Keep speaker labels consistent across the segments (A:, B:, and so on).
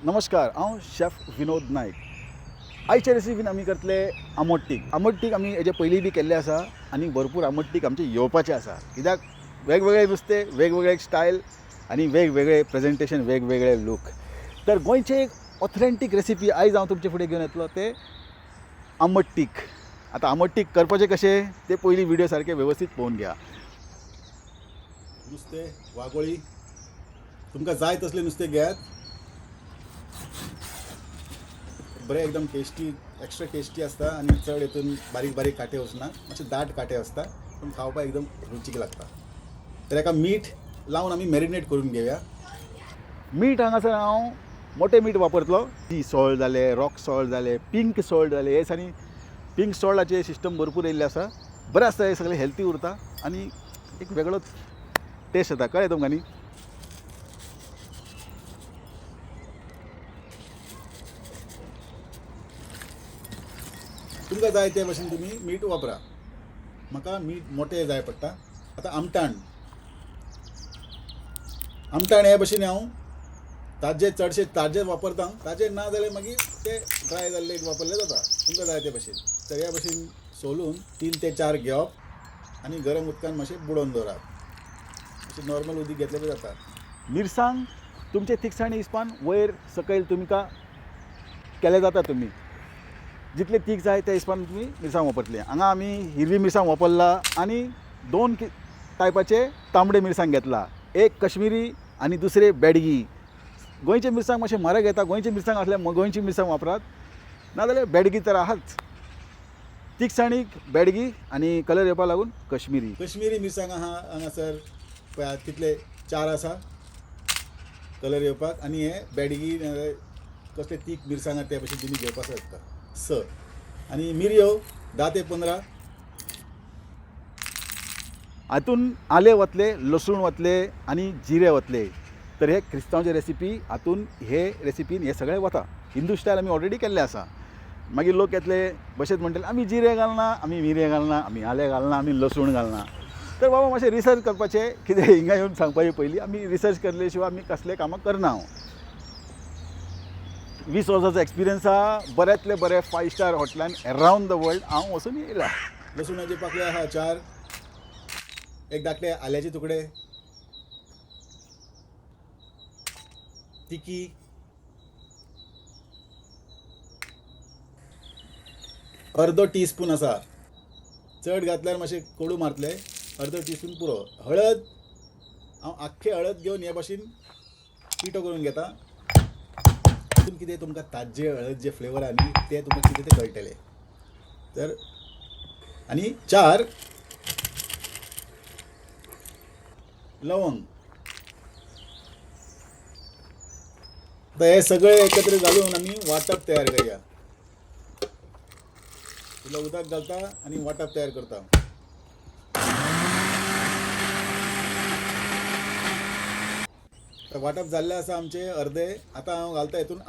A: नमस्कार, हांव शेफ विनोद नायक. आयचे रेसिपीन आमी करतले आमट तीख. आमट तीख आमी हेजे पयलीं बी केल्ले आसा आनी भरपूर आमट तीख आमचें येवपाचें आसा, कित्याक वेगवेगळे नुस्तें, वेगवेगळे स्टायल आनी वेगवेगळे प्रेजेंटेशन, वेगवेगळे लूक. तर गोंयचे एक ऑथेंटीक रेसिपी आयज हांव तुमचे फुडें घेवन येतलो ते आमट तीख. आतां आमट तीख करपाचें कशें ते पयलीं व्हिडियो सारकें वेवस्थीत पळोवन घ्या.
B: नुस्तें वागोळी, तुमकां जाय तसलें नुस्तें घेयात, बरें एकदम टेस्टी, एक्स्ट्रा टेस्टी आसता आनी चड हितून बारीक बारीक कांटे वचना, मातशे दाट कांटे आसता पूण खावपाक एकदम रुचीक लागता. तर हेका मीठ लावन आमी मॅरिनेट करून घेवया.
A: मीठ हांगासर हांव मोटें मीठ वापरतलो. सी सॉल्ट जालें, रॉक सॉल्ट जालें, पिंक सॉल्ट जालें, हे दिसांनी पिंक सॉल्टाचें सिस्टम भरपूर येयल्लें आसा. बरें आसता, हें सगळें हेल्थी उरता आनी एक वेगळोच टेस्ट येता, कळ्ळें तुमकां न्ही.
B: तुमकां जाय ते भशेन तुमी मीठ वापरा, म्हाका मीठ मोटें जाय पडटा. आतां आमटाण, आमटाण हे भशेन हांव ताजें, चडशें ताजें वापरता. ताजें ना जाल्यार मागीर ते ड्राय जाल्लें वापरलें जाता, तुमकां जाय ते भशेन. तर ह्या भशेन सोलून 3 ते 4 घेवप आनी गरम उदकान मातशें बुडोवन दवरप, अशें नॉर्मल उदीक घेतलें बी जाता.
A: मिरसांग तुमचे तिखसाणी हिसपान वयर सकयल तुमकां केलें जाता, तुमी जितले तीख जाय त्या हिसपान तुमी मिरसांग वापरतले. हांगा आमी हिरवी मिरसांग वापरला आनी 2 टायपाचे तांबडे मिरसांग घेतला, एक कश्मीरी आनी दुसरे बेडगी. गोंयचे मिरसांग मातशें म्हारग येता, गोंयची मिरसांग आसल्यार गोंयची मिरसांग वापरात, नाजाल्यार बेडगी तर आहाच. तिखसाणीक बेडगी आनी कलर येवपा लागून कश्मीरी.
B: कश्मीरी मिरसांग आहा हांगासर पळयात कितले 4 आसा कलर येवपाक, आनी हे बेडगी नाजाल्यार कसले तीख मिरसांग आहा ते भशेन तुमी घेवपाक शकता. 6 आनी मिरयो 10 ते 15.
A: हातून आलें वतलें, लसूण वतलें आनी जिरें वतलें. तर हे क्रिस्तांवचे रेसिपी हातून हे रेसिपीन हे सगळें वता. हिंदू स्टायल आमी ऑलरेडी केल्लें आसा. मागीर लोक येतले बशेंच म्हणटले आमी जिरें घालना, आमी मिरयें घालना, आमी आलें घालना, आमी लसूण घालना. तर बाबा मातशें रिसर्च करपाचें, कितें हिंगा येवन सांगपाचें पयलीं आमी रिसर्च करले शिवाय आमी कसलें कामां करना. हांव 20 वर्सांचो एक्सपिरियन्स आहा, बऱ्यांतले बरे 5 स्टार हॉटेलान अरावंड the world हांव वचून येयला.
B: लसुणाचे पाकळे आहा 4, एक धाकटे आल्याचे तुकडे, तिकी, अर्दो टीस्पून आसा, चड घातल्यार मातशें कोडू मारतले, अर्दो टीस्पून पुरो. हळद हांव आख्खे हळद घेवन हे भाशेन पिठो करून घेता. तितून कितें तुमकां ताज्जे हळद जे फ्लेवर आहा न्ही ते तुमकां कितें ते कळटलें. तर आनी 4 लवंग. आतां हे सगळे एकत्र घालून आमी वांटप तयार करया. इल्लो उदक घालता आनी वांटप तयार करता. आतां वांटप जाल्लें आसा आमचें अर्दे. आतां हांव घालता हितून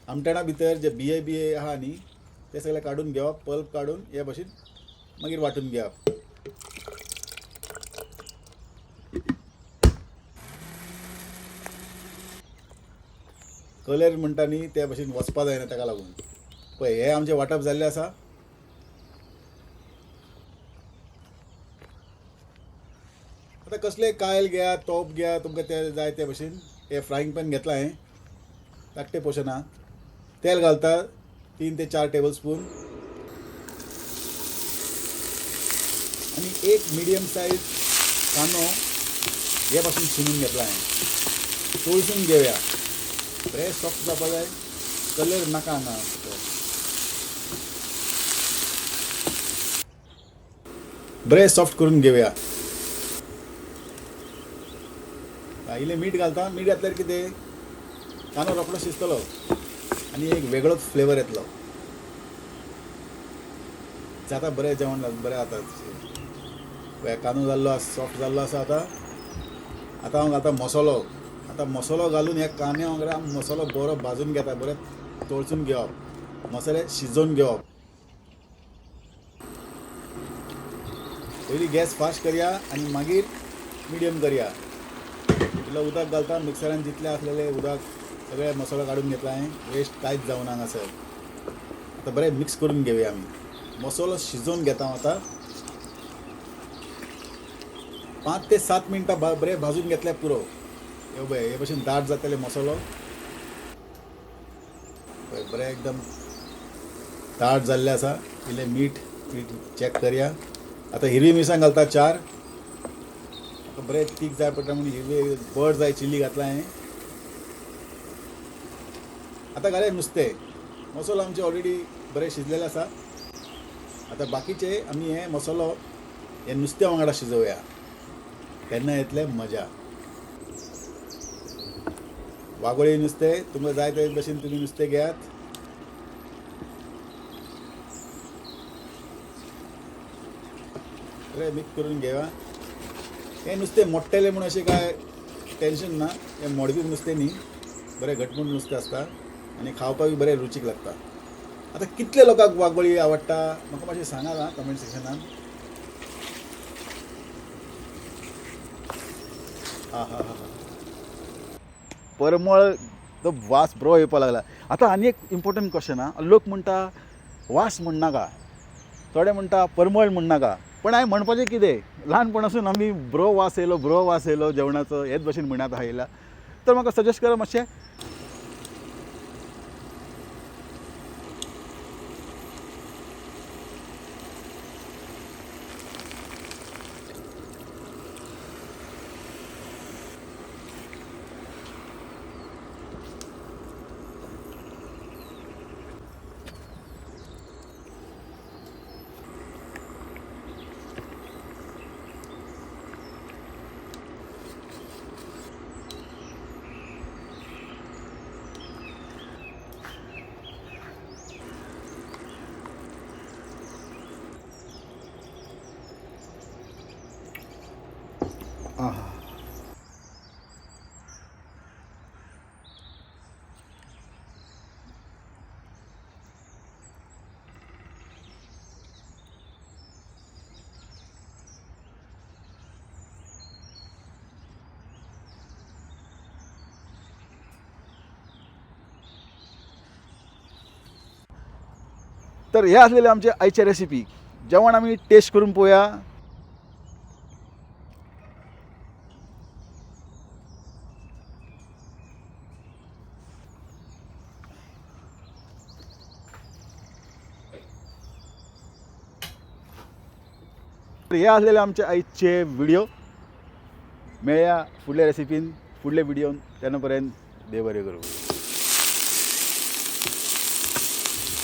B: आमटाणा भितर जे बिये बिये आहा न्ही ते सगळे काडून घेवप, पल्प काडून हे भशेन मागीर वांटून घेवप. कलर म्हणटा न्ही ते भशेन वचपा जायना, ताका लागून पळय हे आमचें वांटप जाल्लें आसा. आतां कसलें कायल घेया, तोप घेया, तुमकां ते जाय ते भशेन. हे फ्रायंग पॅन घेतलां हांवें, धाकटें पोर्शन आहा. तेल घालता 3 ते 4 टेबल स्पून आनी एक मिडियम सायज कांदो हे पासून शिनून घेतला हांवें. तळसून घेवया, बरें सॉफ्ट जावपा जाय, कलर नाका हांगा. बरें सॉफ्ट करून घेवया. इल्लें मीठ घालता, मीठ घातल्यार कितें कांदो रोकडो शिजतलो आनी एक वेगळोच फ्लेवर येतलो. जाता बरें जेवण बरें जाता. पळय कांदो जाल्लो आसा, सॉफ्ट जाल्लो आसा. आतां हांव घालता मसालो. आतां मसालो घालून ह्या कांद्या वांगडा मसालो बरो भाजून घेता, बरें तळसून घेवप, मसाले शिजोवन घेवप. पयलीं गॅस फास्ट करया आनी मागीर मिडियम करया. इल्लो उदक घालता, मिक्सरान जितलें आसलेलें उदक सगळे मसालो काडून घेतला हांवें, वेस्ट कांयच जावना हांगासर. आतां बरें मिक्स करून घेवया आमी. मसालो शिजोवन घेता हांव आतां. 5 ते 7 मिनटां बरें भाजून घेतल्यार पुरो. हे पळय हे भशेन दाट जातले मसालो. पळय बरें एकदम दाट जाल्लें आसा. इल्लें मीठ चॅक करया. आतां हिरवी मिरसांग घालता 4. आतां बरें तीख जाय पडटा म्हणून हिरवी बर्ड जाय चिली घातला हांवें. आतां घालया नुस्तें. मसालो आमचे ऑलरेडी बरें शिजलेलें आसा. आतां बाकीचे आमी हे मसालो हे नुस्त्या वांगडा शिजोवया, तेन्ना येतले मजा. वागोळी नुस्तें तुमकां जाय ते भशेन तुमी नुस्तें घेयात. बरें मिक्स करून घेया. हें नुस्तें मोडटलें म्हूण अशें कांय टेंशन ना, हें मोडपी नुस्तें न्ही, बरें घटमूट नुस्तें आसता आनी खावपाक बरें रुचीक लागता. आतां कितले लोकांक वागोळी आवडटा म्हाका मातशें सांगात आं कमेंट सेक्शनान. हा हा हा
A: परमळ तो वास बरो येवपाक लागला. आतां आनी एक इम्पोर्टंट क्वेश्चन आं, लोक म्हणटा वास म्हणनाका, थोडे म्हणटा परमळ म्हणनाका, पण हांवें म्हणपाचें कितें, ल्हानपणासून आमी बरो वास येयलो, बरो वास येयलो जेवणाचो हेच भशेन म्हणत आयला. तर म्हाका सजेस्ट करा मातशें. तर हे आसलेले आमचे आयचे रेसिपी. जेवण आमी टेस्ट करून पळोवया. तर हे आसलेले आमचे आयचे व्हिडिओ. मेळया फुडल्या रेसिपीन, फुडल्या व्हिडियोन. तेन्ना पर्यंत देव बरें करूं.